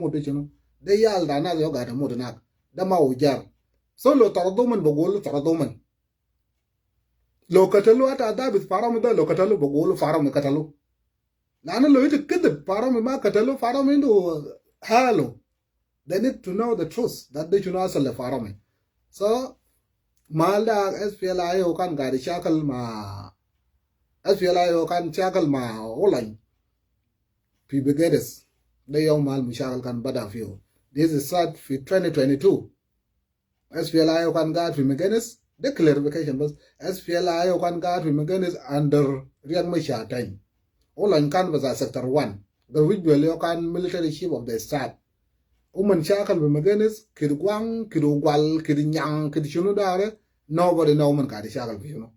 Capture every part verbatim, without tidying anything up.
mut de shunu. De iyal ta nas ya gaid imut inak. De ma ujar. So lo taradu uman, bugulu taradu uman. Lo katalu ata adabit Faromi de, lo katalu, bugulu Faromi katalu. Lanu lo ita kedib, Faromi ma katalu, Faromi indu halu. They need to know the truth that de shunu asal le Faromi. So, mal da SPLA-IO kan gaid ishakal ma, SPLA-IO kan shakal ma Olony fi Megenis. De yau mal mushakil kan bada fiu. This is start fi twenty twenty-two. SPLA-IO kan gaid fi Megenis. De clarification bas. SPLA-IO kan gaid fi Megenis under Riek Machar time. Olony kan bas a sector one. Garwij Bil yau kan military chief of the staff. Uman shakal fi Megenis, kid Gwang, kid Ugwal, kid Nyang, kid shunu dare, nobody know uman gaid ishakal fi shunu.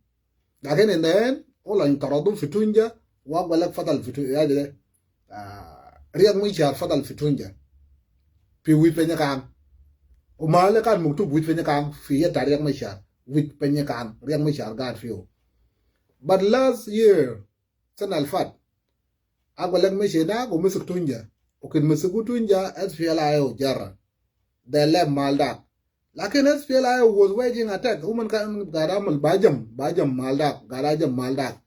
Lakin in the end, Olony taradu fi Tunja, wa Agwelek fadal fi Tunja, ya jede. Ah, Riek Machar fadal fi Tunja. Fi Wit Panyakang. U mal de kan muktub Wit Panyakang, fi yet ta Riek Machar. Wit Panyakang, Riek Machar gaid fiu. But last year, sana al fat, Agwelek meshi inak u misik Tunja. U kid misigu Tunja, SPLA-IO jara. They left mal dak. Lakin SPLA-IO was waging attack. Uman kan gaid amal bajam, bajam mal dak, gaid ajam mal dak.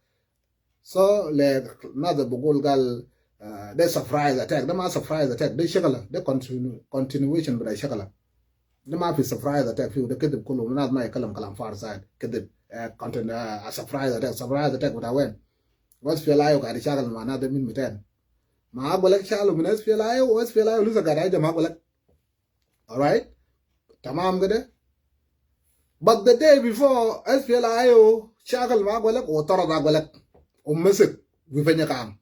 So, le, nas bugul gal, ah, de surprise attack. De ma surprise attack. De shakala, de continu-, continuation bita shakala. De ma fi surprise attack fiu, de kedib kulu, nas ma yikalam kalam farig sait. Kedib, eh, continu-, ah, surprise attack, surprise attack bita wen? Wa SPLA-IO gaid ishakal ma nas de min miten? Ma Agwelek shalu min SPLA-IO, wa SPLA-IO lisa gaid ajam Agwelek. Alright? Tamam kede? But the day before, SPLA-IO shakal ma Agwelek, u tarad Agwelek. U misik Wit Panyakang.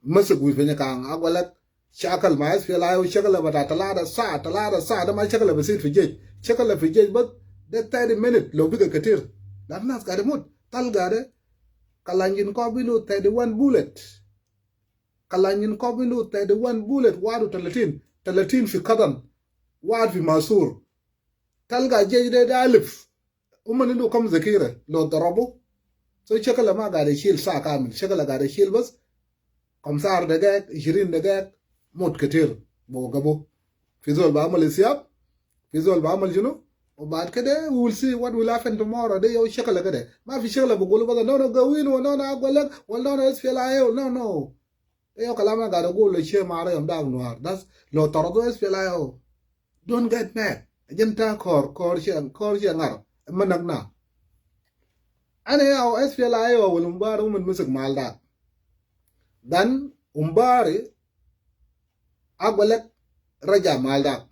Misik Wit Panyakang, Agwelek shakal ma SPLA-IO shakala bita talata saa, talata saa, de ma shakala basit fi jesh. Shakala fi jesh bas, de thirty minute, lo biga ketir. Lakin nas gaid imut, talga de, Kalashnikov indu thirty-one bullet. Kalashnikov indu thirty-one bullet, wahid u talatin, talatin fi kadan, wahid fi masur. Talga jesh de, de alif. Uman indu kam zakira, lo darabu. So shakala ma gaid ishil saa kamil, shakala gaid ishil bas. Kamsa dagaik, ishirin dagaik, mut ketir, bo gabu. Fi zol bi amal isyab, fi zol bi amal shunu. U baad kede, we will see what will happen tomorrow. De yau shakala kede. Ma fi shakala bugulu bas, no, no, gawin, wa no, no, Agwelek, wa no, no, SPLA-IO, no, no. De yau kalam ana gaid agulu le shei mara yom dak nuar. Das, lo taradu SPLA-IO. Don't get mad. Ajin ta kor, kor shei, kor shei ngar. Managna. Ana yau SPLA-IO wal Umbari uman misik mal dak. Then Umbari Agwelek raja mal dak.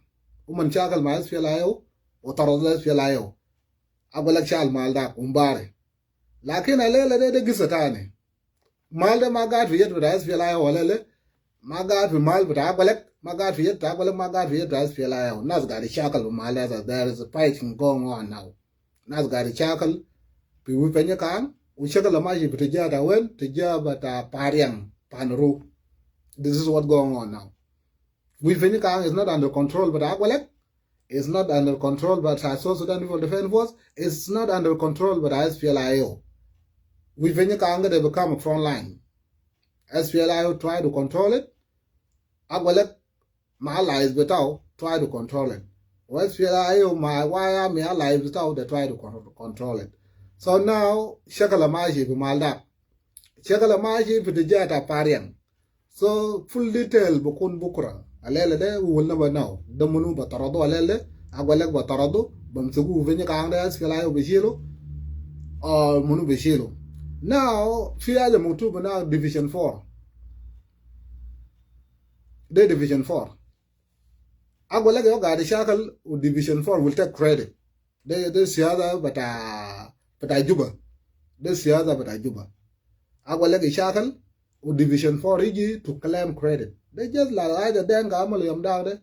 Uman shakal ma SPLA-IO, u tarad SPLA-IO. Agwelek shal mal dak, Umbari. Lakin alela de, de gisa tani. Mal de ma gaid fi yad bita SPLA-IO alela. Ma gaid fi mal bita Agwelek, ma gaid fi yad bita Agwelek, ma gaid fi yad bita SPLA-IO. Nas gaid ishakal fi mal de, there is a fighting going on now. Nas gaid ishakal fi Wit Panyakang, u shakal mashi fi tijah ta wen, tijah bita Pariang, Panru. This is what going on now. Wit Panyakang is not under control bita Agwelek. It's not under control bita South Sudan People Defense Force. It's not under control bita SPLA-IO. Wit Panyakang de become a front line. SPLA-IO try to control it. Agwelek ma allies bitau try to control it. Wa SPLA-IO ma White Army allies bitau, they try to con-, control it. So now, shakala mashi fi mal dak. Shakala mashi fi tijah ta Pariang. So, full detail bikun bukra. Alela de, we will never know. De munu bi taradu alela de, Agwelek bi taradu, bimsuku fi Panyakang de, SPLA-IO bishilu, or munu bishilu. Now, fi haja maktub now, Division four. De Division four. Agwelek yau gaid ishakal, u Division four will take credit. De, de siyasa bita, bita Juba. De siyasa bita Juba. Agwelek ishakal, u Division four yiji to claim credit. De just like haja Denka amal yom dak de.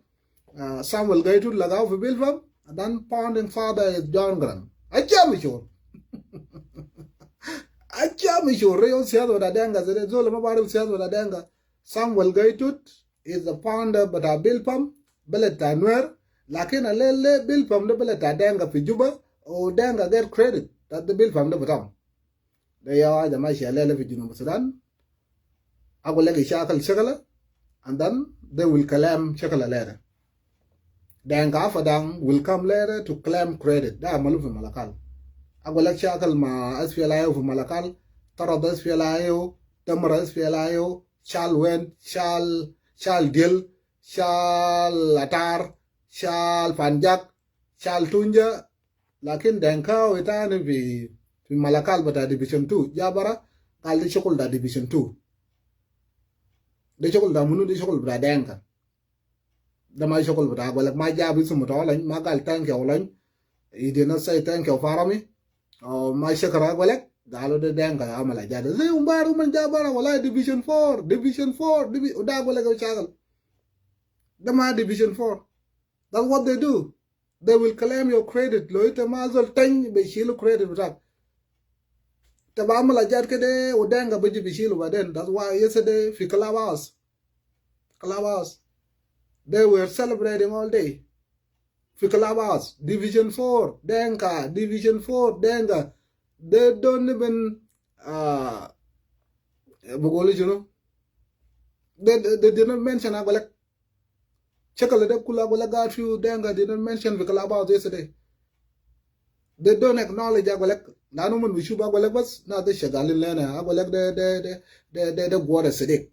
Ah, Samuel Gai Tut lagau fi Bilpam, and then founding father is John Garang. Aja mishur. Aja mishur. Yau siyasa bita Denka, zede, zol ma barif siyasa bita Denka. Samuel Gai Tut is the founder bita Bilpam, beled ta Nuer, lakin alela de Bilpam de beled ta Denka fi Juba, u Denka get credit ta de Bilpam de bitam. De yau haja mashi alela fi Junub Sudan. Agwelek ishakal shakala, and then They will claim shakal later. Dinka Padang will come later to claim credit. Da malu fi Malakal. Agu lek shakal ma SPLA-IO fi Malakal, tarad SPLA-IO, damar SPLA-IO, shal Wen, shal, shal Dil, shal Atar, shal Panjak, shal Tunja. Lakin Dinka witani fi, fi Malakal bita Division two. Ja bara, gal de shakal ta Division two. De shakal ta munu, de shakal bita Dinka. Da ma shakal bita Agwelek, ma jab isum bita Olany, ma gal thank you Olany. He did not say thank you Farami. Or ma shakara Agwelek, galu de Dinka amala jada. Zai umbar uman ja bara, wala Division four, Division four, Divi-, da Agwelek shakal. Da ma Division four. That's what they do. They will claim your credit. Lo ita ma zol tany, be shilu credit bitak. Ita ba amala jat kede, u Dinka biji bishilu baden. That's why yesterday fi Clubhouse. Clubhouse. They were celebrating all day. Fi Clubhouse. Division four, Dinka. Division four, Dinka. They don't even, uh, bugulu, you know. They, they, they did not mention Agwelek. Shakal de kulu Agwelek gaid fiu Dinka did not mention fi Clubhouse yesterday. They don't acknowledge Agwelek. Lanu uman bishuf Agwelek bas, nas de shagalin lena. Agwelek de, de, de, de, de, de Gwada Sadiq.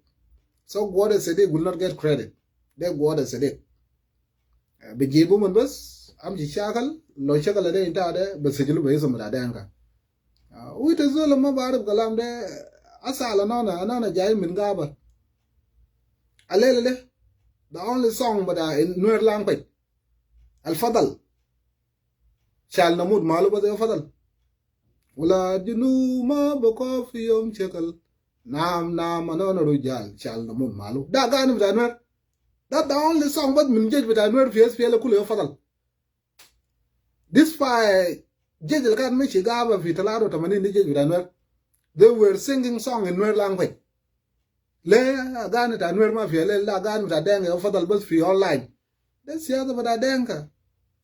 So Gwada Sadiq will not get credit. De Gwada Sadiq. Eh, bijibu uman bas, amshi shakal, lo shakal de inta de, bisijilu be isum bita Dinka. Ah, u ita zol ma barif kalam de, asal anana, anana jai min gaba. Alele de, the only song bita in Nuer language. Al fadal. Shal namut malu bas ya fadal. Wala junu ma bako fi yom shakal. Nam, nam, anana rujal. Shal namut malu. Da agani bita Nuer. That's the only song bas min jesh bita Nuer fi SPLA kulu ya fadal. Despite jesh al kan mishi gaba fi talata wa tamanin de jesh bita Nuer, they were singing song in Nuer language. Le agani ta Nuer ma fi, le, le agani ta Dinka ya fadal bas fi online. De siyasa bita Dinka.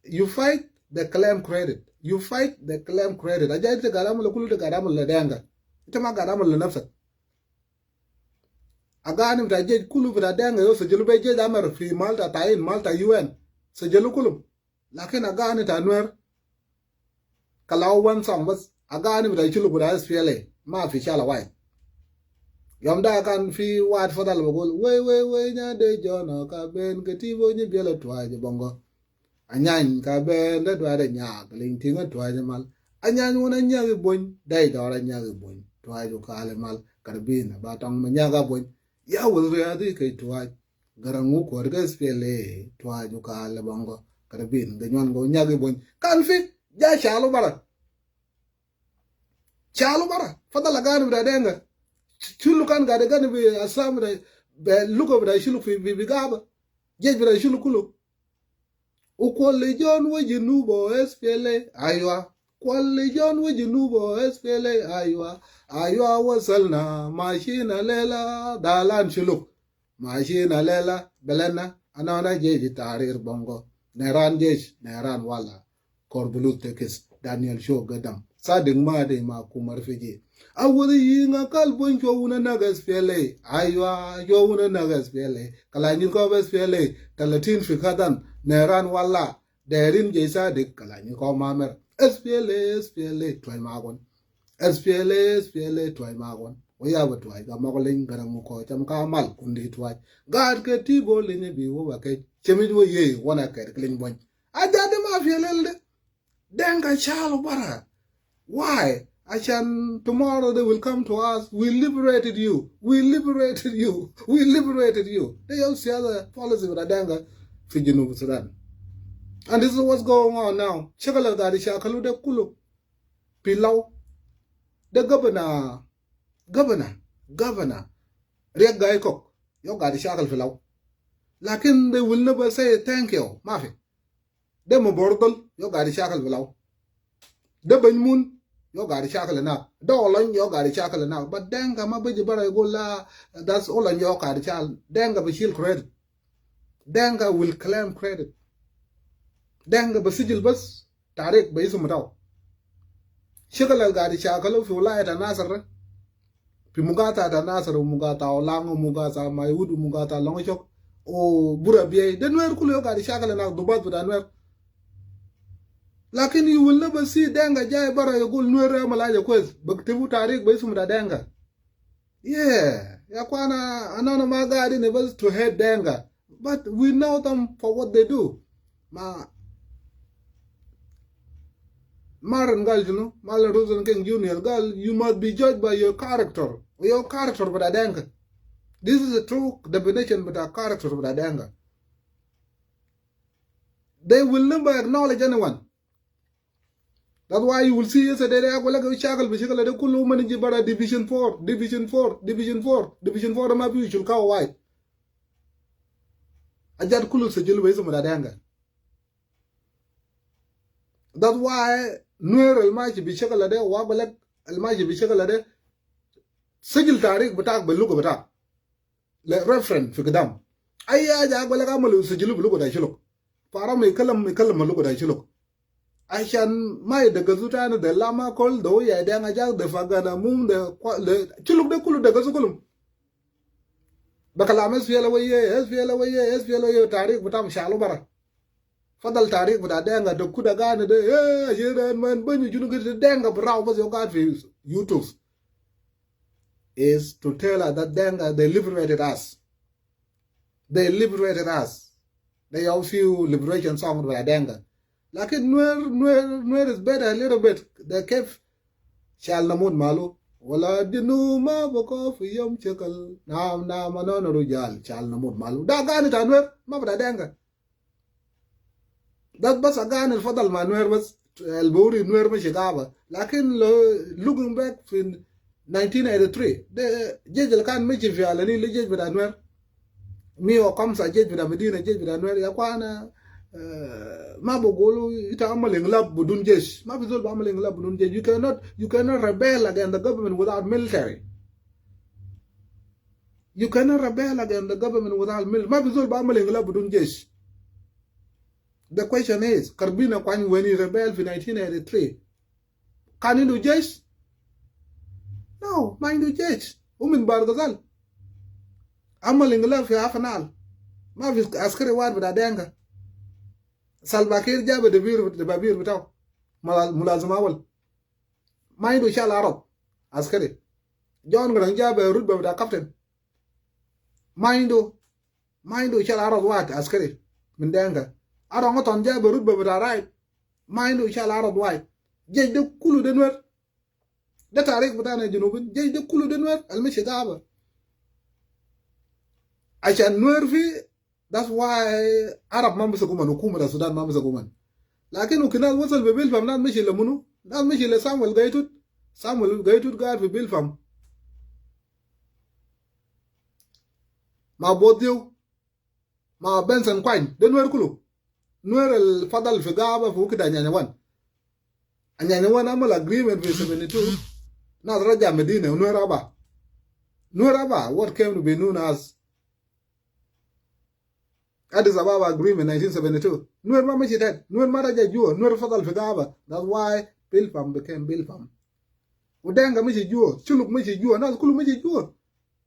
You fight, they claim credit. You fight, they claim credit. Aja ita gaid amulu kulu de gaid amulu le Dinka. Ita ma gaid amulu le nafsak. Agani bita jesh kulu bita Dinka yo sajalu be jesh amar fi mal ta tain, mal ta U N. Sajalu kulu. Lakin agani ta Nuer, kala one song bas, agani bita shuluk bita SPLA, ma fi shala wai. Yom da kan fi wad fadal bigul, wei, wei, wei, nya de jona ka ben katibo nyi biela tuaji bongo. Anyany ka ben da dwada nyak, ling tinga tuaji mal. Anyany wuna nyagi bony, dai dora nyagi bony, tuaju kale mal, karbin, batong ma nyaga bony. Ya wul riadi kai tuaj. Garang wu kwar ga SPLA, tuaju kale bongo, karbin, ga nyuan go nyagi bony. Kan fi, ja shalu bara. Shalu bara. Fadal agani bita Dinka. Shulu kan gade gani bi aslam bita, be luga bita shulu fi, bi, bi gaba. Jesh bita shulu kulu. Ukwali jon wa junubo SPLA, aywa. Kwali jon wa junubo SPLA, aywa. Aywa, wasalna, mashina lela, dalan shuluk. Mashina lela, belena, anana jesh tahrir bongo. Neran jesh, neran wala. Korbulus tekis, Daniel Show gadam. Sadik Madi ma kumar fiji. Awali yinga kal bun showuna naga SPLA. Aywa, showuna naga SPLA. Kala nyiko SPLA. Talatin fi kadan. Neran wala. Derin jai Sadik. Kala nyiko mamer. SPLA, SPLA. Tuai magon. SPLA, SPLA. Tuai magon. Waya ba tuai. Ga magoling garang muko. Cham ka mal. Kundi tuai. Gad ke tibo lini bi wo ba ke. Chemij wo ye. Wana ke kling bun. Aja de ma fi lel de. Dinka shalu bara. Why? Ashan tomorrow they will come to us. We liberated you. We liberated you. We liberated you. They all see other policy with Dinka fi Junub Sudan. And this is what's going on now. Shakal al gadi shakalu de kulu. Pilau. De governor. Governor. Governor. Riek Gai Kok. Yo gadi shakal fi Lau. Lakin they will never say thank you. Mafi. De Mabordol, yo gadi shakal fi Lau. De Banymun, yo gadi shakal hinak. De Olony, yo gadi shakal hinak. But Dinka ma biji bara yagul la, that's Olony yo gadi shakal. Dinka bishil credit. Dinka will claim credit. Dinka bisijil bas, tarik be isum bitau. Shakal al gadi shakalu fi wilaya ta Nasir. Fi mugata ta Nasir, mugata Olang, mugata Maiwut, mugata Longchok. o Bura Biai. De Nuer kulu ya gaid shagala nas dubat bita Nuer. Lakin you will never see Denga jai bara yagul Nuer ya amal haja kwes. Biktibu tarik be isum bita Denga. Yeah, ya akhwana, anana ma gaid ini bas to hate Denga. But we know them for what they do. Ma, Martin gal, you know, Martin Luther King Junior gal, you must be judged by your character. Your character bita Denga. This is a true definition bita character bita Denga. They will never acknowledge anyone. That's why you will see yesterday, de agual lag shagala bi shagala de kulu man ji bara Division four, Division four, Division four, Division four, ma bi shul ka wai. Ajat kulu sajil be isum bita Denga. That's why Nuer al mashi bi shagala de, wa agual lag al mashi bi shagala de, sajil tarik bitak be luga bitak. Le reference fi gidam. Ai haja agual lag amalu sajilu bi luga ta shuluk. Para ma ikalam, ikalam ma luga ta shuluk. Ashan ma idagazu tani de Lama Kol, de Oya, de Angajak, de Fagan Amum, de kwa, de shuluk de kulu dagazu kulum. Be kalam SPLA weye, SPLA weye, SPLA weye, tarik bitam shalu bara. Fadal tarik bita Denga de kuda gani de, eh, ashan man banyu junu kiti Denga biraw bas yo gaid fi YouTube. Is to tell us that Denga, they liberated us. They liberated us. They have few liberation song bita Denga. Lakin Nuer, Nuer, Nuer is better a little bit. They kept Shal Namut Malu. Wala dinu ma bako fi yom shakal. Nam, nam, anana rujal. Shal Namut Malu. Da gani ta Nuer, ma bita Denga. Dat bas agani al fadal ma Nuer bas, al buri Nuer mashi gaba. Lakin lo, looking back fi nineteen eighty-three, de jesh al kan mashi fi Al Nil, de jesh bita Nuer. Mia wa kamsa jesh bita Medina, jesh bita Nuer. Ya akhwana, eh, ma bagulu ita amal inqilab bidun jesh. Ma fi zol bi amal inqilab bidun jesh. You cannot, you cannot rebel against the government without military. You cannot rebel against the government without military. Ma fi zol bi amal inqilab bidun jesh. The question is, Karbina Kwany, when he rebelled fi nineteen eighty-three, kan indu jesh? No, ma indu jesh. Hu min Bahr el Ghazal. Amal inqilab fi Upper Nile. Ma fi askari wahid bita Denga. Salva Kiir jab dababir, dababir bitau. Mula-, mulazim awal. Ma indu shal arad askari. John Garang jab rutba bita captain. Ma indu, ma indu shal arad wahid askari min Denga. Arong Aton jab rutba bita raid. Ma indu shal arad wahid. Jesh de kulu de Nuer. De tarik bitana Junubin. Jesh de kulu de Nuer. Al mashi gaba. Ashan Nuer fi That's why Arab ma masagu uman, hukuma ta Sudan ma masagu uman. Lakin hu kida nas wasal fi Bilpam, nas mashi le munu? Nas mashi le Samuel Gaitut. Samuel Gaitut gaid fi Bilpam. Ma Bodiu. Ma Benson Kwany. De Nuer kulu. Nuer al fadal fi gaba fi wukit Anyanya One. Anyanya One amal agreement fi seventy-two. Nas raja Medina, Nuer Aba. Nuer Aba, what came to be known as Addis Ababa Agreement nineteen seventy-two. Nuer ma mashi tet, Nuer ma raja jua, Nuer fadal fi gaba. That's why Bilpam became Bilpam. Wu Denga mashi jua, Shuluk mashi jua, nas kulu mashi jua.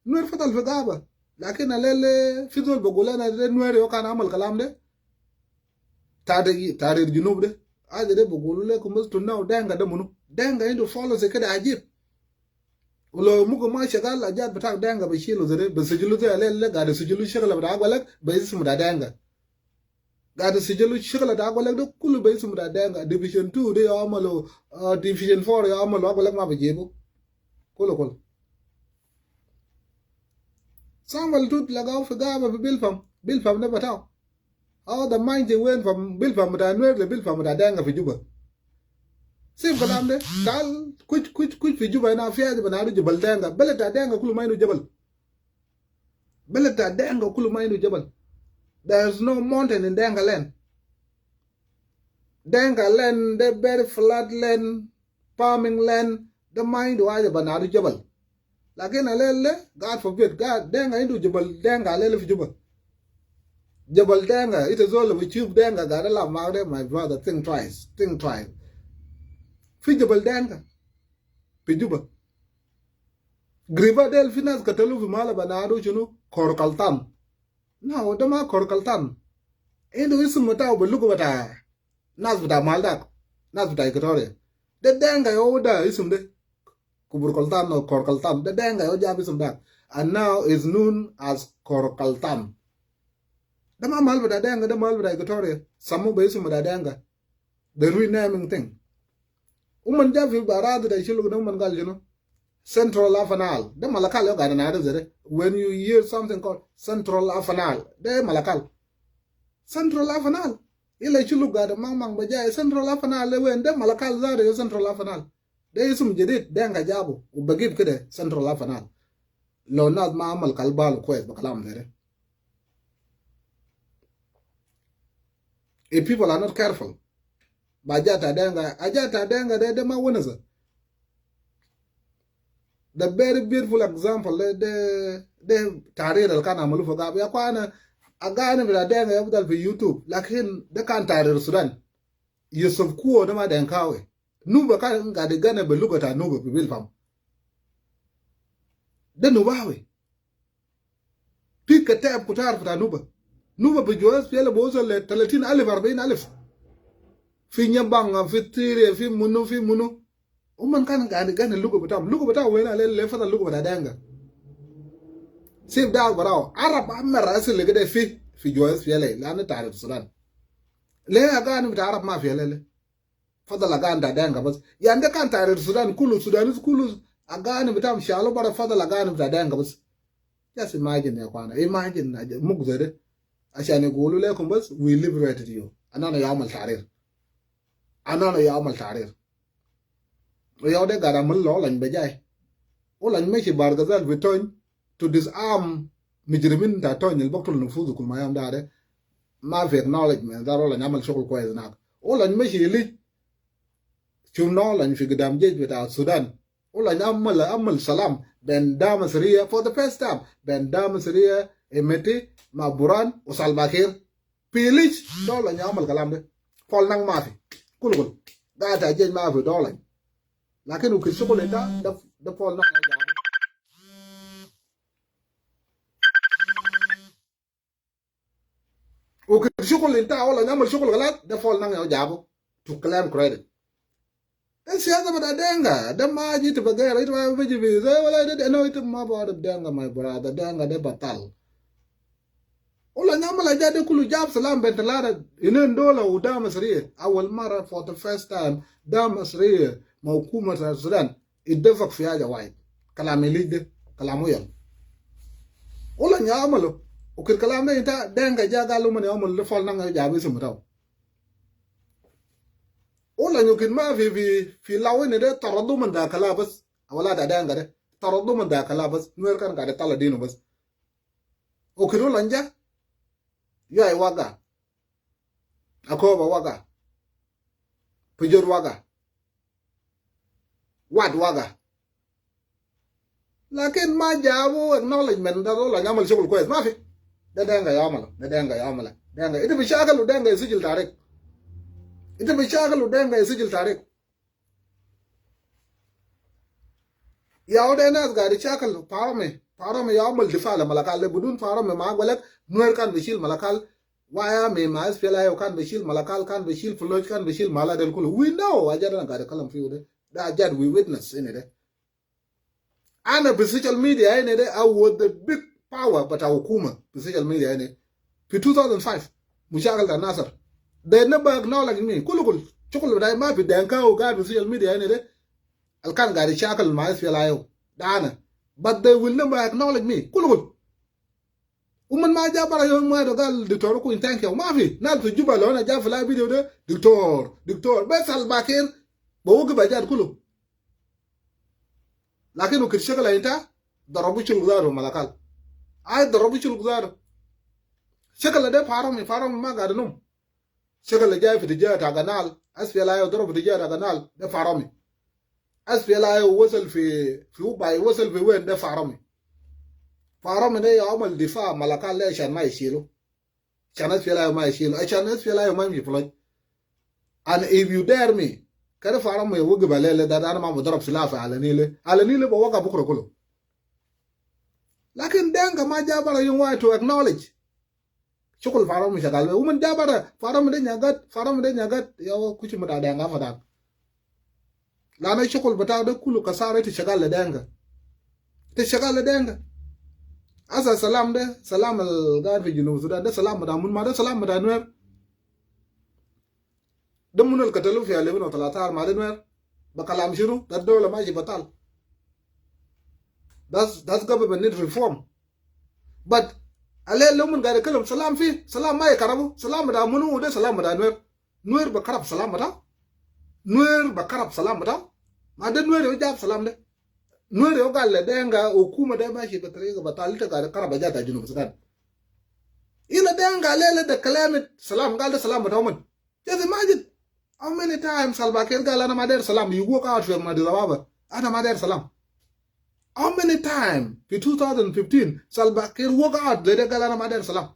Nuer fadal fi gaba. Lakin alele fi zol bagul lena de Nuer yo kan amal kalam de. Tahrir, tahrir Junub de. Haja de bagulu lekum bas to know Denga de munu. Denga indu policy kede ajib. Wu lo mugu ma shagal, ajat bitak Denga be shilu zede, be sijilu zede, alele gaid sijilu shagala bita Agwelek be isum bita Denga. Gaid sijilu shagala bita Agwelek de kulu be isum bita Denga. Division two de ya amalu, ah, Division four ya amalu, Agwelek ma be jibu. Kulu kulu. Samuel Tut lagau fi gaba fi Bilpam. Bilpam de bitau. All the mines went from Bilpam bita Nuer le Bilpam bita Denga fi Juba. Same kalam de. Tal kush, kush, kush fi Juba hina fi haja bita Jabal Denga. Beled ta Denga kulu ma indu jabal. Beled ta Denga kulu ma indu jabal. There is no mountain in Denga land. Denga land de very flat land, farming land, de ma indu haja bita jabal. Lakin alele, God forbid, God, Denga indu Jabal Denga alele fi Juba. Jabal Denga, ita zol bi shuf Denga gaid lab ma de, my brother, think twice, think twice. Fi Jabal Denga fi Juba. Griba del fi nas katalu fi mala bita shunu, Kor Kaltan. No, de ma Kor Kaltan. Indu isum bita be lugu bita nas bita Maldak, nas bita Equatoria. De Denka ya oda isum de. Kubur Kaltan or Kor Kaltan. De Denka ya o jab isum dak. And now is known as Kor Kaltan. De ma mal bita Denka, de mal bita Equatoria. Samu be isum bita Denka. The renaming thing. Uman ja fi baradu da shilu da uman gal, you know. Central Upper Nile. De Malakal ya gana na de zere. When you hear something called Central Upper Nile, de Malakal. Central Upper Nile. Ila shilu gada mang mang baja Central Upper Nile, when de Malakal zare Central Upper Nile. De isum jadid, Denka jabu, u bagib kede Central Upper Nile. Lo nas ma amal kalbal kwes ba kalam zere. If people are not careful, ba aja ta Denka, aja ta Denka de, de ma wanasa. The very beautiful example de, de, de tahrir al kan amalu fi Gab. Ya akhwana, agani bita Denka ya bidal fi YouTube, lakin de kan tahrir Sudan. Yusuf Kuo de ma Denkawi. Nuba kan gadi gana be luga ta Nuba bi bil fam. De Nubawi. Fi kataib kutar bita Nuba. Nuba bi jua S P L A bi wosol le talatin alif, arbain alif. Fi Nyabanga, fi Tire, fi munu, fi munu. Uman kan gani gani lugu bitam. Lugu bitam wena le, le fata lugu bita Denka. Sif da barao. Arab amar asil le kede fi, fi jua S P L A. Lanu tahrir Sudan. Le agani bita Arab ma fi le le. Fadal agani ta Denka bas. Yani de kan tahrir Sudan kulu, Sudanese kulu, agani bitam shalu bara, fadal agani bita Denka bas. Just imagine ya akhwana. Imagine aja, muk zede. Ashan yagulu lekum bas, we liberated you. Anana ya amal tahrir. Anana ya amal tahrir. Ya de gada amal lo lany bajai. O lany mashi Bahr el Ghazal fi Tony to disarm mujrimin ta Tony al baktul nufus kul mayam da de. Ma fi acknowledgement, da o lany amal shugul kwes nak. O lany mashi ili. Shufnu o lany fi gidam jesh bita Sudan. O lany amal, amal salam ben Dama Siriya for the first time. Ben Dama Siriya, Hemeti, ma Burhan, u Salva Kiir. Fi Lich, de o lany amal kalam de. Fol nang mafi. Kulu kulu. Gata jesh mafi de o lany. Lakin ukir shugul inta, de, de fol nang ya jabu. Ukir shugul inta, o lany amal shugul galat, de fol nang ya jabu. To claim credit. De siyasa bita Denka, de ma jitu be gair, itu ma biji bi, zai wala de, de, no, itu ma baarif Denka, my brother, Denka de batal. O lany amal aja de kulu jab salam ben talata, inin dola u Dama Siriya. Awal mara for the first time, Dama Siriya, ma hukuma ta Sudan, ittafak fi haja wahid. Kalam Lich de, kalam yau. O lany amal, ukir kalam de inta, Denka ja gal uman ya amal de fol nang ya jabu isum bitau. O lany ukir mafi, fi, fi law ini de taradu min da kala bas. Wala ta Denka de. Taradu min da kala bas. Nuer kan gade tala dinu bas. Ukir o lany ja. Yai waga. Akoba waga. Pujur waga. Wat waga. Lakin ma jabu acknowledgement, da o lany amal shugul kwes. Mafi. De Denka ya amal. De Denka ya amal. Denka. Ita bi shakal u Denka ya sijil tarik. Ita bi shakal u Denka ya sijil tarik. Ya o de nas gari shakal Parome. Parome ya amal difa le Malakal le. Budun Parome ma agwalek Nuer kan bi shil Malakal. Waya me ma S P L A I O kan bi shil Malakal, kan bi shil Foloch, kan bi shil Malakal del kulu. We know, aja de na gari kalam fiu de. De aja we witness ini de. Ana bi social media ini de, I was the big power bita hukuma bi social media ini. Fi two thousand five, mushakil ta Nasir. They never acknowledge me. Kulu kulu. Shugul bita ma fi Denka u gad bi social media ini de. Al kan gari shakal ma S P L A I O. De ana. But they will never acknowledge me. Kulu kulu. Uman ma ja bara yom wahid gal, Doctor Kuny, thank you. Mafi. Nas fi Juba lo na ja fi live video de, Doctor, Doctor. Bes Salva Kiir. Be wagif ajat kulu. Lakin ukir shakal inta, darabu shuluk zatu Malakal. Ai darabu shuluk zatu. Shakal de Parome, Parome ma gad num. Shakal jai fi tija ta Ganal. S P L A I O darabu fi tija ta Ganal. De Parome. S P L A I O wasal fi, fi Ubai, wasal fi wen, de Parome. Parome de ya amal difa Malakal le ashan ma yishilu. Ashan S P L A I O ma yishilu. Ashan S P L A I O ma yimshi Foloch. And if you dare me, kede Parome wagif alele, de ana ma bi darab silah fi Ala Nile. Ala Nile bi waga bukra kulu. Lakin Denka ma ja bara yom wahid to acknowledge. Shugul farom shagal be. Uman ja bara, farom de nyagat, farom de nyagat. Ya wa kuchi mata Denga fadak. Lana shugul bata de kulu kasara ita shagal le Denga. Ita shagal le Denga. Asa salam de, salam al gaid fi Junub Sudan. De salam bata mun ma de salam bata Nuer. De mun al katalu fi alfin u talatar ma de Nuer. Be kalam shunu, de dola mashi batal. That's, that's government need reform. But, alel lo uman gaid kalam salam fi, salam ma karabu, salam bata munu, de salam bata Nuer. Nuer be karab salam bata. Nuer be karab salam bata. Ma de Nuer yo jab salam de. Nuer yo gal le Denga, hukuma de mashi be tariga batal, ita gaid karab jata Junub Sudan. Ila Denga lele de claim it, salam, gal de salam bata uman. Just imagine how many times Salva Kiir gal ana ma der salam, you walk out from Addis Ababa. Ana ma der salam. How many times fi two thousand fifteen Salva Kiir walk out le de gal ana ma der salam.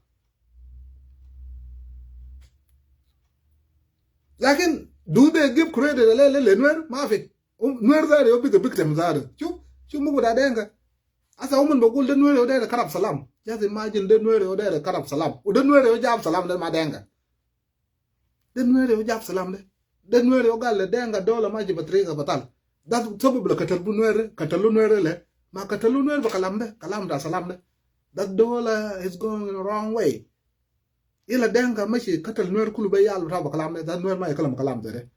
Lakin do they give credit le, le, le Nuer? Ma fi. Um, Nuer zatu yo bigger victim zatu. Shuf, shuf mugu bata Denga. Asa uman bagul de Nuer yo der karab salam. Just imagine de Nuer yo der karab salam. U de Nuer yo jab salam de ma Denga. De Nuer yo jab salam de. De Nuer yo gal le Denga dola mashi be tariga batal. That's sabab le katal bu Nuer, katalu Nuer le. Ma katalu Nuer be kalam de, kalam bata salam de. That dola is going in the wrong way. Ila Denga mashi katal Nuer kulu be yal bata be kalam de, that Nuer ma ya kalam kalam de.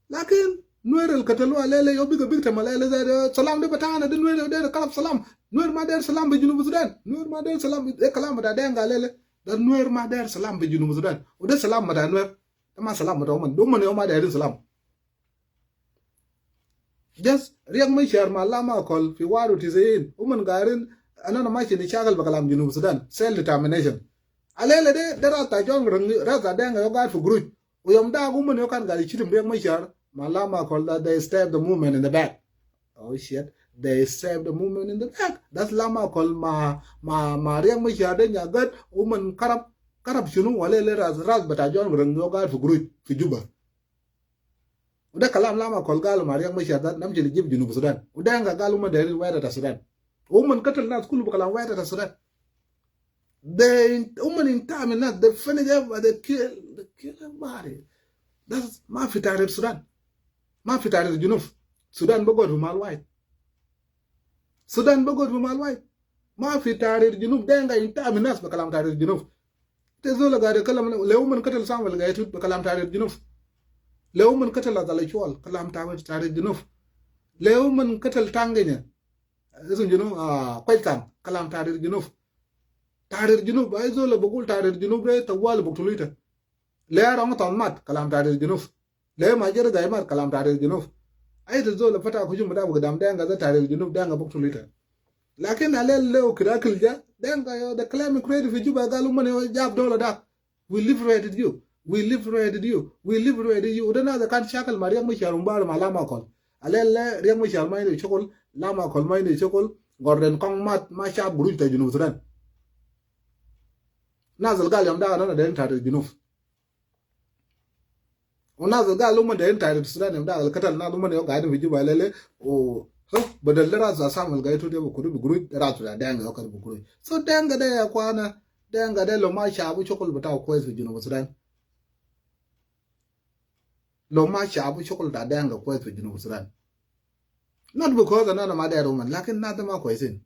Lakin Nuer al katalu alele yo bigger victim alele zatu, salam de batana, de Nuer yo der karab salam. Nuer ma der salam be Junub Sudan. Nuer ma der salam, de kalam bata Denga alele. De Nuer ma der salam be Junub Sudan. U de salam bata Nuer. De ma salam bata uman. De uman yo ma der salam. Just Riek Machar ma Lam Akol fi wahid wa tisiin. Uman gairin, ana na mashi nishakal be kalam Junub Sudan. Self determination. Alele de, de ras ta John Garang, ras ta Denga yo gaid fi guruj. U yom da uman yo kan gaid shitim Riek Machar ma Lam Akol that they stab the movement in the back. Oh shit. They stab the movement in the back. That's Lam Akol ma, ma, ma Riek Machar de nyagat, uman karab, karab shunu, alele ras, ras bata John Garang yo gaid fi guruj, fi Juba. U de kalam Lam Akol gal ma Riek Machar de namshi nijib Junub Sudan. U Denga gal uman dairin wahda ta Sudan. Uman katal nas kulu be kalam wahda ta Sudan. De uman inta min nas, de finish everybody, de kill, de kill everybody. That's ma fi tahrir Sudan. Ma fi tahrir Junub. Sudan be gowtu mal wahid. Sudan be gowtu mal wahid. Ma fi tahrir Junub, Denga inta min nas be kalam tahrir Junub. Te zol gaid kalam, le uman katal Samuel Gai Tut be kalam tahrir Junub. Le uman katal Azali Shual, kalam tahrir, tahrir Junub. Le uman katal Tangenya. Isum Junub, ah, Koitan, kalam tahrir Junub. Tahrir Junub, ay zol bagul tahrir Junub de, tawali buktulu ita. Le Arong Ton mat, kalam tahrir Junub. Le Major Gai mat, kalam tahrir Junub. Ay zol fata hujum bita be gidam Denga de tahrir Junub, Denga buktulu ita. Lakin alele u kida kilja, Denga yo, de claim credit fi Juba, gal uman yo jab dola da. We liberated you. We liberated you. We liberated you. U de nas de kan shakal ma Riek Machar umbari ma Lam Akol. Alele Riek Machar ma indu shakal, Lam Akol ma indu shakal, Gordon Kong mat, ma shab guruj ta Junub Sudan. Nas al gal yom da ana dairin tahrir Junub. U nas al gal uman dairin tahrir Sudan yom da al katal nas uman yo gaidin fi Juba lele, u, huh, badal de ras Samuel Gai Tut de be kudu be guruj, ras ta Denga yo kudu be guruj. So Denga de ya kwana, Denga de lo ma shabu shakal bita kwes fi Junub Sudan. Lo ma shabu shakal ta Denga kwes fi Junub Sudan. Not because ana ma der uman, lakin nas de ma kwesin.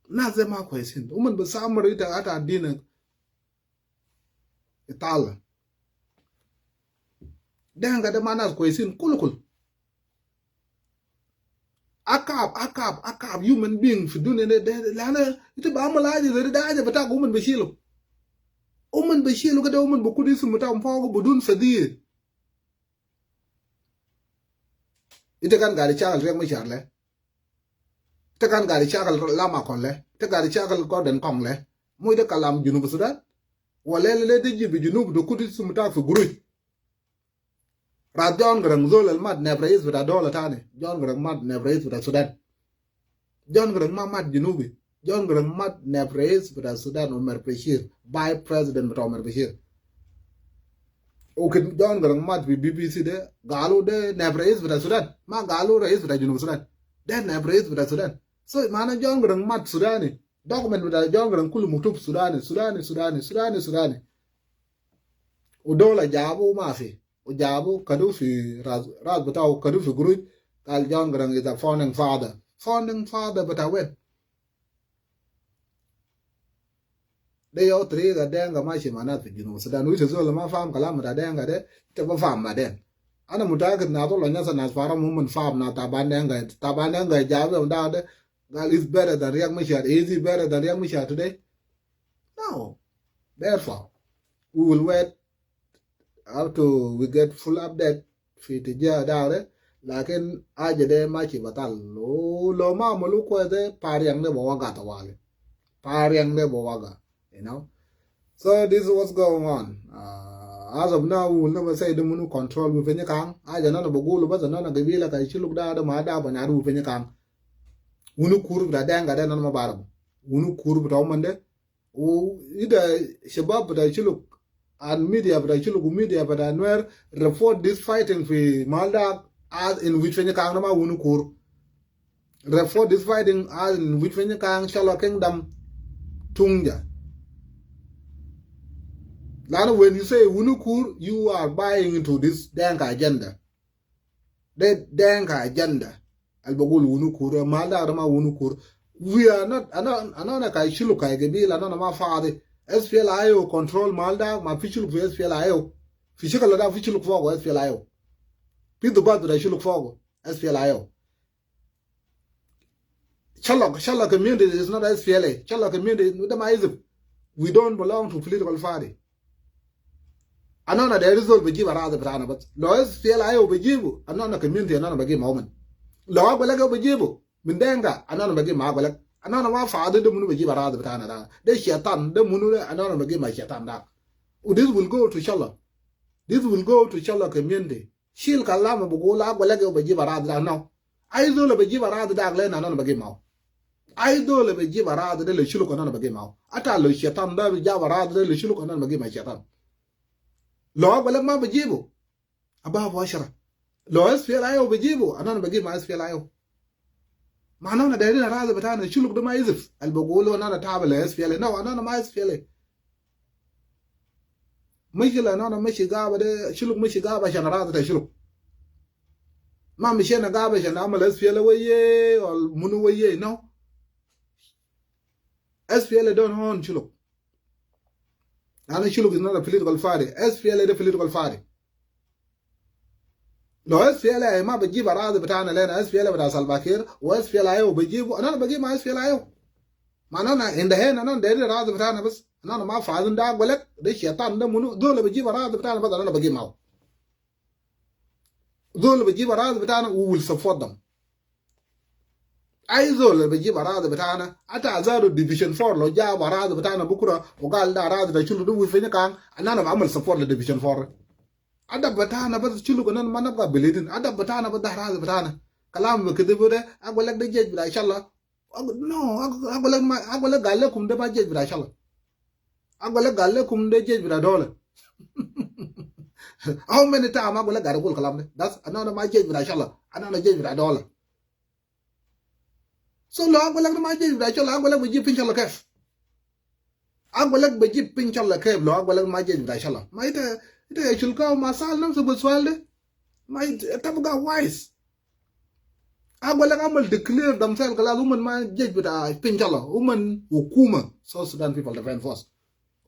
Nas de ma kwesin. Uman be samar ita ata dina itala. Denga de ma nas kwesin kulu kulu. Akab, akab, akab human being fi dunia de, de, de, lana ita be amal haja zede, de haja bita uman be shilu. Uman be shilu kede, uman be kudu isum bita fogu bidun sadir. Ita kan gaid shakal Riek Machar le. Ita kan gaid shakal Lam Akol le. Ita gaid shakal Gordon Kong le. Mu ita kalam Junub Sudan. Wala lele de jibu Junub de kudu isum bita fi guruj. Ras John Garang zol al mat naib rais bita dola tani. John Garang mat naib rais bita Sudan. John Garang ma mat Junubi. John Garang mat naib rais bita Sudan Omar Bashir. Vice President bita Omar Bashir. U kid John Garang mat fi B B C de, galu de naib rais bita Sudan. Ma galu rais bita Junub Sudan. De naib rais bita Sudan. So, mana John Garang mat Sudani. Document bita John Garang kulu maktub Sudani, Sudani, Sudani, Sudani, Sudani. U dola jabu ma fi. U jabu kadu fi ras, ras bitau, kadu fi guruj. Gal John Garang is a founding father. Founding father bita wen? De yau triga Denka mashi ma nas fi Junub Sudan. Wita zol ma faham kalam bita Denka de, ita bi faham baden. Ana mutakid nas Lonya Nasir, nas Faram, umon faham nas Taban Denka. Taban Denka jabu yau da de, gal is better than Riek Machar. Is he better than Riek Machar today? No. Therefore, we will wait up to we get full update fi tija dak de. Lakin aja de mashi batal. Lo, lo ma amulu kwes de, Pariang de bi waga tawali. Pariang de bi waga, you know. So this is what's going on. Uh, as of now, we will never say de munu control Wifinyikang. Aja nana bi gulu bas nana gabila ka Shuluk da de ma da bi nyaru Wifinyikang. Wunu kur bita Denka de nana ma barabu. Wunu kur bita umon de. U ita shabab bita Shuluk, and media bita Shuluk, u media bita Nuer report this fighting fi Maldak as in Wifinyikang, nama wunu kur. Report this fighting as in Wifinyikang, Shilluk Kingdom, Tunja. Lanu when you say wunu kur, you are buying into this Denka agenda. De Denka agenda. Al bi gulu wunu kur, Maldak de ma wunu kur. We are not, anana, anana ka Shuluk ka gabila, anana ma fadi. S P L A I O control Maldak, ma fi Shuluk fi S P L A I O. Fi shikil da fi Shuluk fogo S P L A I O. Fi dubat bita Shuluk fogo S P L A I O. Shilluk, Shilluk community is not S P L A. Shilluk community, de ma hizib. We don't belong to political party. Anana deri zol bi jibu aradi bitana bas. Lo S P L A I O bi jibu, anana community anana bi gib ma umon. Lo Agwelek bi jibu min Denka, anana bi gib ma Agwelek. Anana ma fadi de munu bi jibu aradi bitana da. De shaitan, de munu de, anana bi gib ma shaitan da. U this will go to Shilluk. This will go to Shilluk community. Shil kalam bi gulu Agwelek bi jibu aradi da, no. Ai zol bi jibu aradi da le, anana bi gib mau. Ai zol bi jibu aradi da le Shuluk, anana bi gib mau. Ata lo shaitan da bi jibu aradi da le Shuluk, anana bi gib ma shaitan. Lo Agwelek ma bi jibu, ababu ashara. Lo S P L A I O bi jibu, anana bi gib ma S P L A I O. Ma anana deri aradi bitana, Shuluk de ma hizib. Al bi gulu anana tabi le S P L A. No, anana ma S P L A. Mushkila anana mashi gaba de, Shuluk mashi gaba shan aradi ta Shuluk. Ma mashina gaba shan amal S P L A weye, or munu weye, no. S P L A don't own Shuluk. Lanu Shuluk is not a political party. S P L A de political party. Lo S P L A I O ma bi jibu aradi bitana lena, S P L A bita Salva Kiir, wa S P L A I O bi jibu, anana bi gib ma S P L A I O. Ma anana in the end, anana deri aradi bitana bas. Anana ma fadin da Agwelek, de shaitan de munu, zol bi jibu aradi bitana bas, anana bi gib mau. Zol bi jibu aradi bitana, we will support them. Ai zol bi jibu aradi bitana, ata zatu Division four lo jabu aradi bitana bukura, u gal da aradi ta Shuluk de Wifinyikang, anana bi amal support le Division four. Adab bitana bas Shuluk, anana ma nabga biledin. Adab bitana bas, da aradi bitana. Kalam bi kede bi de, Agwelek de jesh bita Shilluk. Ag-, no, Ag-, Agwelek ma, Agwelek gal lekum de ma jesh bita Shilluk. Agwelek gal lekum de jesh bita dola. How many time Agwelek gal gul kalam de? That's anana ma jesh bita Shilluk. Anana jesh bita dola. So lo Agwelek ma jesh bita Shilluk, Agwelek bi jib pin Shilluk kef? Agwelek bi jib pin Shilluk kef lo Agwelek ma jesh bita Shilluk? Ma ita, ita ya Shulukau ma sal nafsu bi sual de. Ma ita, tabga wise. Agwelek amal declare themselves kalas umon ma jesh bita pin Shilluk, umon hukuma, South Sudan People Defense Force.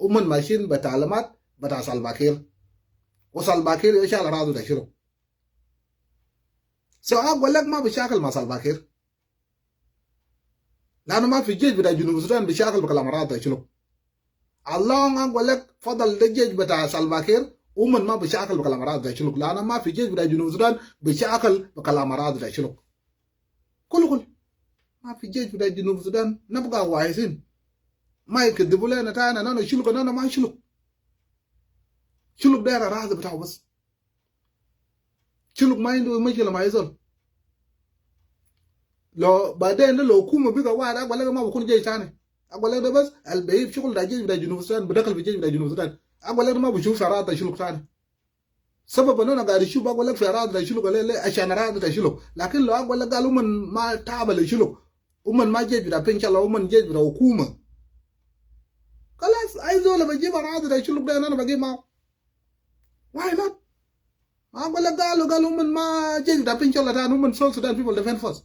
Umon mashin bi talimat bita Salva Kiir. Wa Salva Kiir ya shal aradi ta Shuluk. So Agwelek ma bi shakil ma Salva Kiir. Lanu ma fi jesh bita Junub Sudan bi shakil bi kalam aradi ta Shuluk. As long Agwelek fadal de jesh bita Salva Kiir, umon ma bi shakil bi kalam aradi ta Shuluk. Lanu ma fi jesh bita Junub Sudan bi shakil bi kalam aradi ta Shuluk. Kulu kulu. Ma fi jesh bita Junub Sudan, nabga wise. Ma kede bi gulu lena tani, anana Shuluk, anana ma Shuluk. Shuluk dera aradi bitau bas. Shuluk ma indu mushkila ma ai zol. Lo baden de lo hukuma biga wahid, Agwelek ma bi kun jesh tani. Agwelek de bas al bi hib shukul ta jesh bita Junub Sudan, bi dakal fi jesh bita Junub Sudan. Agwelek de ma bi shuf aradi ta Shuluk tani. Sabab anana gaid nshuf Agwelek fi aradi ta Shuluk le, le, ashan aradi ta Shuluk. Lakin lo Agwelek gal umon ma taba le Shuluk, Uman ma jesh bita pinchalla, uman jesh bita hukuma. Kalas, ai zol bejibu aradi ta Shuluk de, ana bejibu mau. Why not? Ma agu lek galu, galu uman ma jesh bita pinchalla tani, uman South Sudan People Defense Force.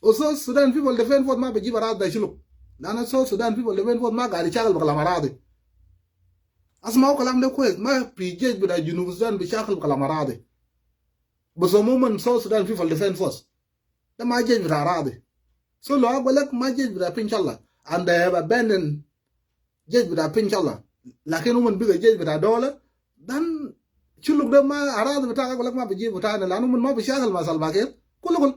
O South Sudan People Defense Force ma bejibu aradi ta Shuluk. Lanu South Sudan People Defense Force ma gaid ishakal be kalam aradi. Asmau kalam de kwes, ma fi jesh bita Junub Sudan bishakal be kalam aradi. Bes uman South Sudan People Defense Force. De ma jesh bita aradi. So lo agu lek ma jesh bita pinchalla, and they have abandoned jesh bita pinchalla. Lakin uman biga jesh bita dola. Then Shuluk de ma aradi bita agu lek ma bejibu tani, lanu uman ma bishakal ma Salva Kiir. Kulu kulu.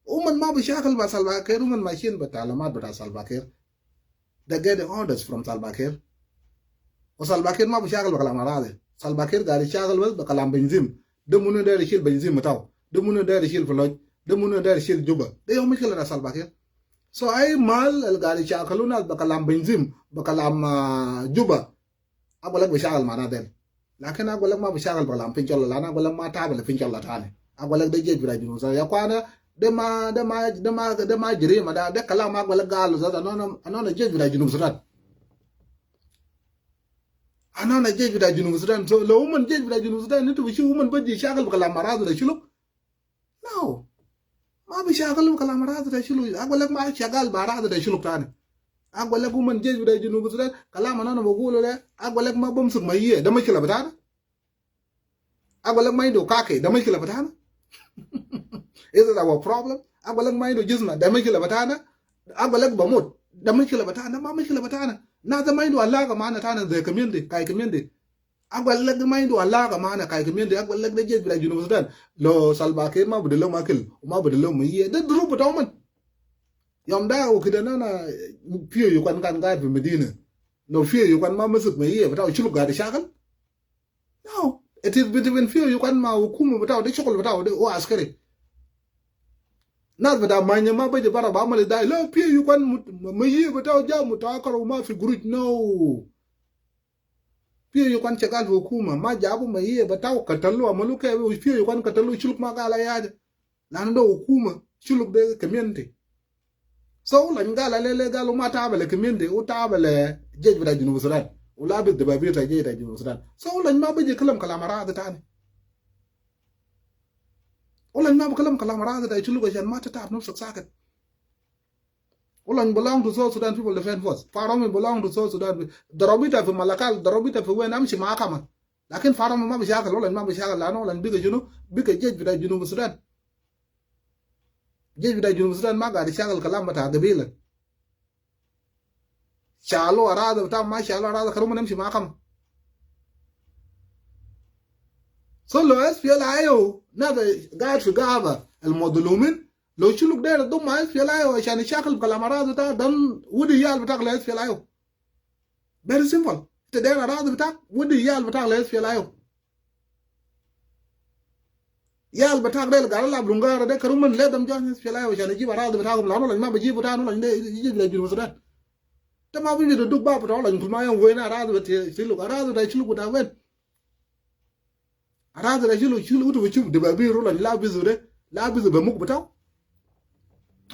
Uman ma bishakal ma Salva Kiir, uman mashin be talimat bita Salva Kiir. They get the orders from Salva Kiir. O Salva Kiir ma bishakal be kalam aradi. Salva Kiir gaid ishakal bes be kalam benzin. De munu der ishil benzin bitau? De munu der ishil fi loj? De munu der ishil Juba? De ya mushkila ta Salva Kiir. So ai mal al gaid ishakalu nas be kalam benzin, be kalam, ah, Juba. Agu lek bishakal ma nas del. Lakin agu lek ma bishakal be kalam pinchalla, lanu agu lek ma tabu le pinchalla tani. Agu lek de jesh bita Junub Sudan. Ya kwana, de ma, de ma, de ma, de ma jarima da, de kalam agu lek galu zatu, anona, anona jesh bita Junub Sudan. Anona jesh bita Junub Sudan. So lo uman jesh bita Junub Sudan, intu bishufu uman beji ishakal be kalam aradi ta Shuluk? No. Ma bishakal be kalam aradi ta Shuluk. Agu lek ma shakal be aradi ta Shuluk tani. Agu lek uman jesh bita Junub Sudan, kalam anona bigulu de, agu lek ma bumsuk mayiya, de mushkila bitana? Agu lek ma indu kaki, de mushkila bitana? Is it our problem? Agu lek ma indu jisma, de mushkila bitana? Agu lek bamut, de mushkila bitana? Ma mushkila bitana. Nas de ma indu alaqa maana tani, ze community, kai community. Agu lek de ma indu alaqa maana kai community, agu lek de jesh bita Junub Sudan. Lo Salva Kiir ma bidilum akil, ma bidilum mayiya, de duruf bitau uman. Yom da u kida nana, Phyo Yukon kan gaid fi medina. Lo Phyo Yukon ma musuk mayiya bitau, Shuluk gaid ishakal? No, it is between Phyo Yukon ma hukuma bitau, de shukul bitau, de uwa askari. Nas bita manya ma beji bara be amal dai, lo Phyo Yukon mut-, mayiya bitau ja mutakar u ma fi guruj, no. Phyo Yukon shakal fi hukuma, ma jabu mayiya bitau, katalu, amalu ke, Phyo Yukon katalu, Shuluk ma gal ayi haja. Lanu de hukuma, Shuluk de community. So u lany gal lele gal u ma tabu le community, u tabu le jesh bita Junub Sudan. U labis dababi ta jesh bita Junub Sudan. So u lany ma beji kalam kalam aradi tani. U lany ma bikalam kalam aradi ta Shuluk ashan ma tatabu nafsak sakit. U lany belong to South Sudan People Defense Force. Faromi belong to South Sudan. Darabu ita fi Malakal, darabu ita fi wen, amshi mahkama. Lakin Faromi ma bishakal, u lany ma bishakal, lanu u lany biga shunu, biga jesh bita Junub Sudan. Jesh bita Junub Sudan ma gaid ishakal kalam bita gabila. Shalu aradi bita, ma shalu aradi, karuman amshi mahkama. So lo S P L A I O, nas gaid fi gaba, al madlumin, lo Shuluk der dum ma S P L A I O ashan ishakal kalam aradi bita, dan wodi yal bitak le S P L A I O. Very simple. Ita der aradi bitak, wodi yal bitak le S P L A I O. Yal bitak del gaid lab lungara de, karuman le dem join S P L A I O ashan ijib aradi bitakum, lanu u lany ma bijibu tani, u lany de ijib le Junub Sudan. Ita ma biji de duk ba bita u lany kulu ma yom wen aradi bita Shuluk, aradi bita Shuluk bita wen? Aradi ta Shuluk, Shuluk, utu bishuf dababi, u lany labisu de, labisu be muk bitau.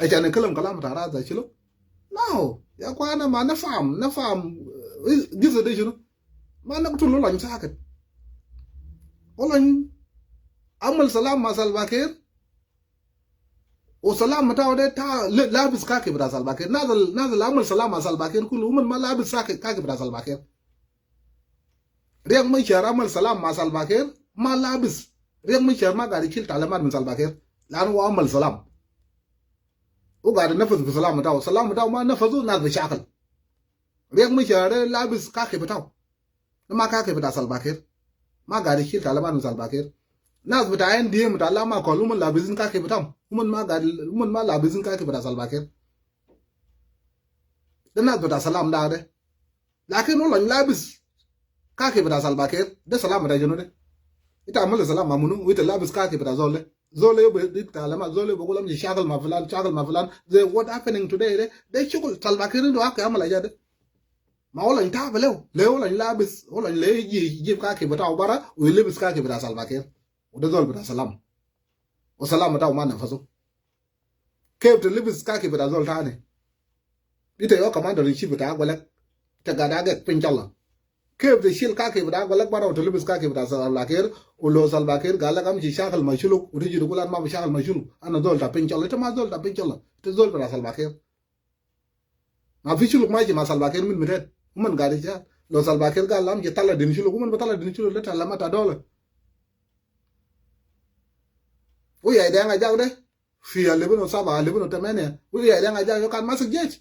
Ashan kalam kalam ta aradi ta Shuluk. No, ya kwana, ma nafam, nafam, eh, gisa de shunu. Ma naktul u lany sakit. U lany amal salam ma Salva Kiir. U salam bitau de ta le-, labis kaki bita Salva Kiir. Nas al, nas al amal salam ma Salva Kiir kulu, uman ma labis kaki, kaki bita Salva Kiir. Riek Machar amal salam ma Salva Kiir, ma labis. Riek Machar ma gaid ishil talimat min Salva Kiir. Lanu u amal salam. U gaid inafaz fi salam bitau. Salam bitau ma nafazu, nas bishakal. Riek Machar labis kaki bitau. Ma kaki bita Salva Kiir. Ma gaid ishil talimat min Salva Kiir. Nas bita N D M bita Lama Kol, uman labisin kaki bitam. Uman ma gaid, uman ma labisin kaki bita Salva Kiir. De nas bita salam da de. Lakin u lany labis kaki bita Salva Kiir, de salam bita shunu de? Ita amal salam ma munu, u ita labis kaki bita zol de? Zol de yo biduk talimat, zol de bigul amshi shakal ma filan, shakal ma filan. Zai what happening today de, de shukul Salva Kiir indu hak yamal haja de. Ma u lany tabu lew, lew u lany labis, u lany lew iji, ijib kaki bitau bara, u ilibis kaki bita Salva Kiir. U de zol bita salam. U salam bitau ma nafazu. Kef ta libis kaki bita zol tani? Ita yo commander in chief bita Agwelek. Ita gada gek piny Colo. Kef ta shil kaki bita Agwelek bara ita libis kaki bita Salva Kiir. Ulo Salva Kiir gal lek amshi shakal ma Shuluk, uti jidu kula ana ma bashakal ma Shuluk. Ana zol ta piny Colo. Ita ma zol ta piny Colo. Ita zol bita Salva Kiir. Ma fi Shuluk mashi ma Salva Kiir min miten. Uman gari ja. Lo Salva Kiir gal amshi tala din Shuluk. Uman batala din Shuluk. De tala mata dola. Uya ida nga jag de. Fi alibin o saba, alibin o tamania. Uya ida nga jag yo kan masik jesh.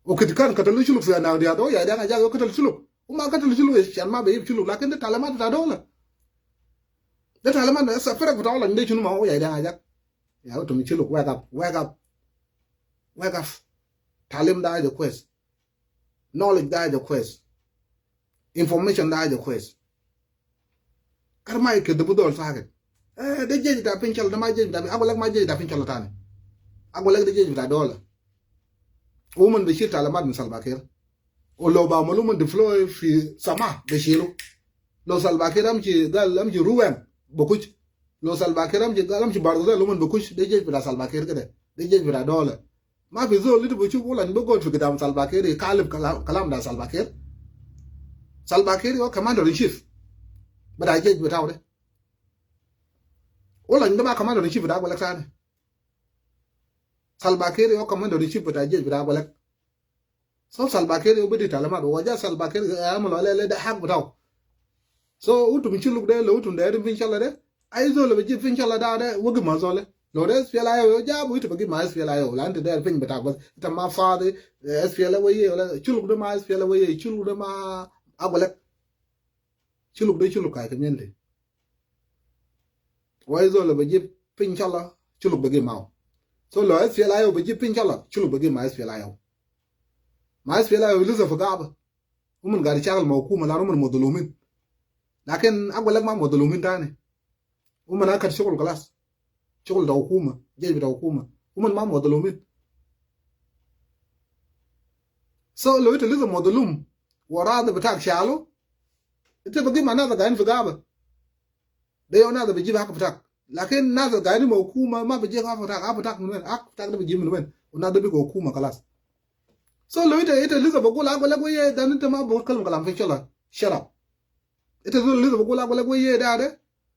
O kit kan katal Shuluk fi ana dia do. Uya ida nga jag yo katal Shuluk. Uma katal Shuluk shan ma beyib Shuluk. Lakin de tala mata dola. De tala mata sa fere kuta wala nde shunu ma uya ida nga jag. Ya utum Shuluk, wake up, wake up. Wake up. Talim da ida kwes. Knowledge da ida kwes. Information da ida kwes. Kar ma ike de budol saket. Eh, de jesh bita piny Colo, de ma jesh bita piny, Agwelek ma jesh bita piny Colo tani. Agwelek de jesh bita dola. Uman bashil tala mata min Salva Kiir. Ulo ba maluman deploy fi sama bashilu. Lo Salva Kiir amshi gal amshi Ruweng bakush. Lo Salva Kiir amshi gal amshi Bahr el Ghazal uman bakush. De jesh bita Salva Kiir kede. De jesh bita dola. Ma fi zol ita bashuf wala ni bigod fi gidam Salva Kiir kalib kalam, kalam da Salva Kiir. Salva Kiir yo commander in chief bita jesh bita de. Wala ni ma commander in chief bita Agwelek tani. Salva Kiir yo commander in chief bita jesh bita Agwelek. So Salva Kiir yo bidi tala mata, waja Salva Kiir, eh, amalo le, le de hak bitao. So utum Shuluk de, lo utum de, piny Colo de. Ai zol baji piny Colo da de, wagi ma zol. Lo de SPLA-IO yo jabu, ita bagi ma SPLA-IO. Lan ita de piny bita bas. Ita ma fadi, eh, SPLA weye, wala Shuluk de ma SPLA weye, Shuluk de ma Agwelek. Shuluk de Shuluk kai community. Wai zol baji piny Colo, Shuluk bagi mau. So lo SPLA-IO baji piny Colo, Shuluk bagi ma SPLA-IO. Ma SPLA-IO lisa fi gaba. Uman gari shakal ma hukuma, lan uman madlumin. Lakin Agwelek ma madlumin tani. Uman akat shukul kalas. Shukul ta hukuma, jesh bita hukuma. Uman ma madlumin. So lo ita lisa madlum, wa radi bitak shalu, ita bagi ma nas gaidin fi gaba. De yo nas biji hak bitak. Lakin nas gaidin ma hukuma ma biji hak bitak, hak bitak min wen? Hak bitak de biji min wen? Wa nas de bigo hukuma kalas. So lo ita, ita lisa bagul Agwelek weye, dan ita ma bagul kalam kalam fi Colo. Shut up. Ita zol lisa bagul Agwelek weye da de.